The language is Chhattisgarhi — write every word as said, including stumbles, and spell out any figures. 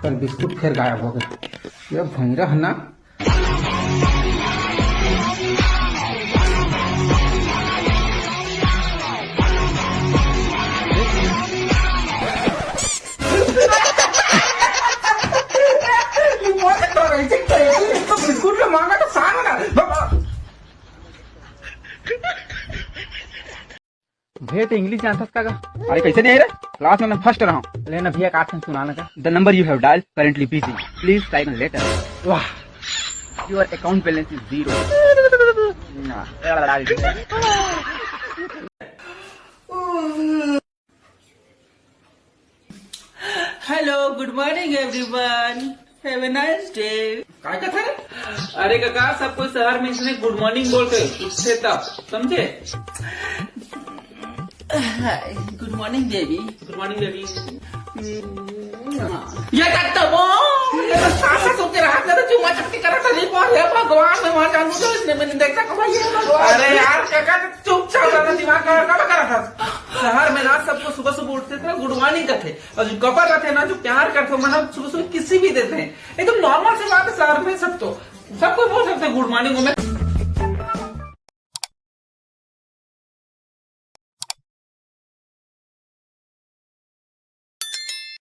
कल बिस्कुट फेर गायब हो गया। ये भैरा है ना। बिस्कुट मांगा तो सारा ना। भैया, तो इंग्लिश जानथस का गा? अरे, कैसे नहीं रे? क्लास में मैं फर्स्ट रहा हूँ। लेना भैया, का सुना ना का? The number you have dialed currently busy. Please try again later. वाह। Your account balance is zero. Hello, good morning everyone. Have a nice day. काय कथे? अरे काका, सब कोई शहर में इसने गुड मॉर्निंग बोल के उठथे तब, समझे? हाय, गुड मॉर्निंग बेबी। गुड मॉर्निंग बेबी। ये तक तो वो, ये तो सांस सूंघ के रहा था, तो चुम्मा चटके करा था, नहीं पार है भगवान, मैं मर जाऊंगा तो इसने मैंने देखा कब ये भगवान। अरे यार, काका, तो चुपचाप रहना, दिमाग खराब कब करा था? शहर में ना सबको सुबह सुबह उठथे तो गुड मॉर्निंग कथे, और जो कपल रहथे ना, जो प्यार करथे, मतलब सुबह सुबह किसी भी देथे, एकदम नॉर्मल सी बात है शहर में सब तो, सब कोई बोल सकथे गुड मॉर्निंग।